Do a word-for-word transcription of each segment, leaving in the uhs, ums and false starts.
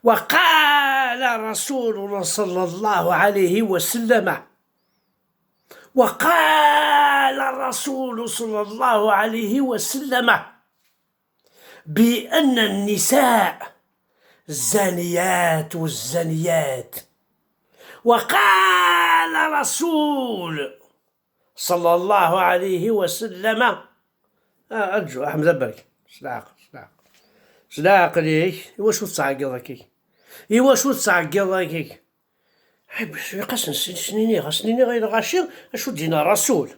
وقال رسول الله صلى الله عليه وسلم، وقال الرسول صلى الله عليه وسلم بأن النساء الزانيات والزانيات. وقال رسول صلى الله عليه وسلم. آه، أرجو أحمد أبرك. شلاق، شلاق. شلاق ليك. إيوا شو تعقل هكيك؟ إيوا شو تعقل هكيك؟ حي، بس يقاس نسين سنيني، غا سنيني غير غاشي، أشو دينا رسول؟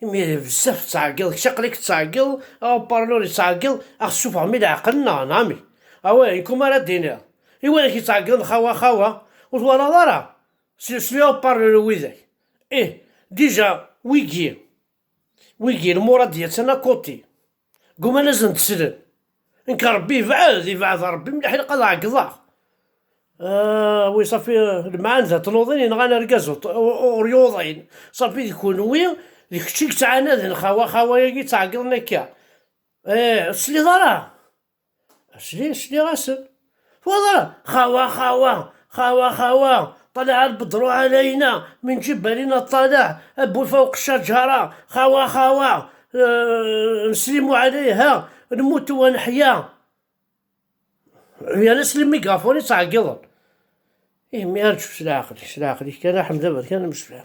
إمي بزاف تعقل، شقلك تعقل، أو بارلور تعقل، أخ سوف عمي العقل، نا، نامي. أوي، إنكم أنا دينا. إيوا لك يتعقل خوا خوا، وتوالا ضرا. سي، سي، أو بارلور ويدك. إيه، ديجا، ويجي. ويجي المراد يتسنى كوتي. قوم أنا زند سلم. إنك ربي يبعد، يبعد ربي مليح، إلا قد عقضاغ. آه، وي صافي، المعان ذا تنوضين، ينغان أرقاز وط-، و-، و-، وريوضين. صافي، دي كونوي، دي كتشيك تعانا، دي نخاوة، خاوة، يجي تعقل نكا. إيه، سلي ضرا. سلي، سلي غاسل. وضرا، خاوة، خاوة، خاوة، خاوة، طلع البدر علينا من جبلنا طلع، أبو فوق الشجرة، خاوة، خاوة، آه، نسلموا عليها، نموت ونحيا. يا ناس الميكافون يتعقلون. إيه، مي أرجو، سلا عقلك، سلا عقلك، كان أحمد أبد، كان مش فاهم.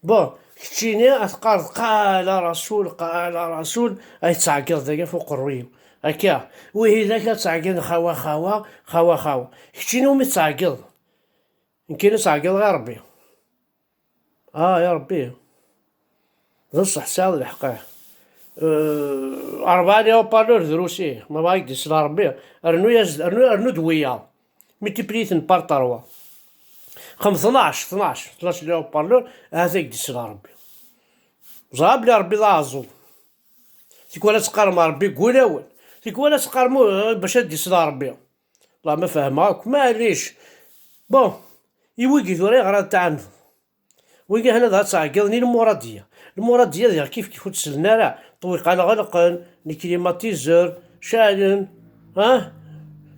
بون، كتشيني أتقال قال رسول، قال رسول، أي تعقل ذاك فوق الرويو. هكا، وهي ذاك تعقل خوا، خوا، خوا، خوا. كتشيني ومي تعقل. يمكن تعقل غير ربي. آه، يا ربي. بصح ساعة الحق. آه، أربعة لي أوبارلور دروسي، ما باغي يديسنا ربي. رنو يز-، رنو، رنو دوية. ميتيبليثن بار تروا. خم اثناش، اثناش، اثناش لي أوبارلور، هذا يديسنا ربي. زراب لي ربي لا عزو. تيكوالا تقارم ربي قول أول. تيكوالا تقارمو، آه، باش يديسنا ربي. والله ما فهمهاك، معليش. بون، يويكي ثوري غرا تعند. ويقول هنا ذا تعقلني المرادية. المرادية ذا كيف كيف تسلنا راه. طويق على غلقن، لي كليماتيزور، شاعلن، ها؟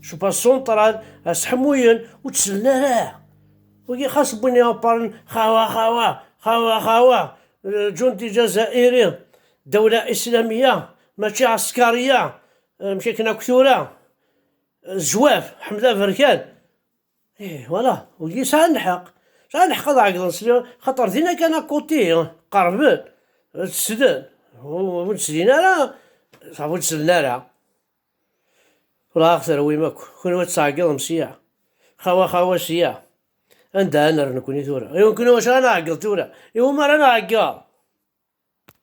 شوفا سونطرال، اسحموين، وتسلنا راه. ويقول خاص بني أبارن، خاوة، خاوة، خاوة، خاوة. آه، جندي جزائري، دولة إسلامية، ماشي عسكرية. آه، مشي كنا كثورة. آه، زواف، حمد أفركان. إيه، فوالا، ويقول ساعة نحق. ساعة نحق هذا عقل نسلي، خاطر دينا كان كوتي، قربن، تسدن، ونسلينا راه، صافي تسلنا راه. ولا أكثر وي ماكو، كون وتسعقل مسيا. خوا خوا سيا. أنت أنا رنكوني ثورة. إيوا كنا واش أنا عقل ثورة. إيوا ما رانا عقل.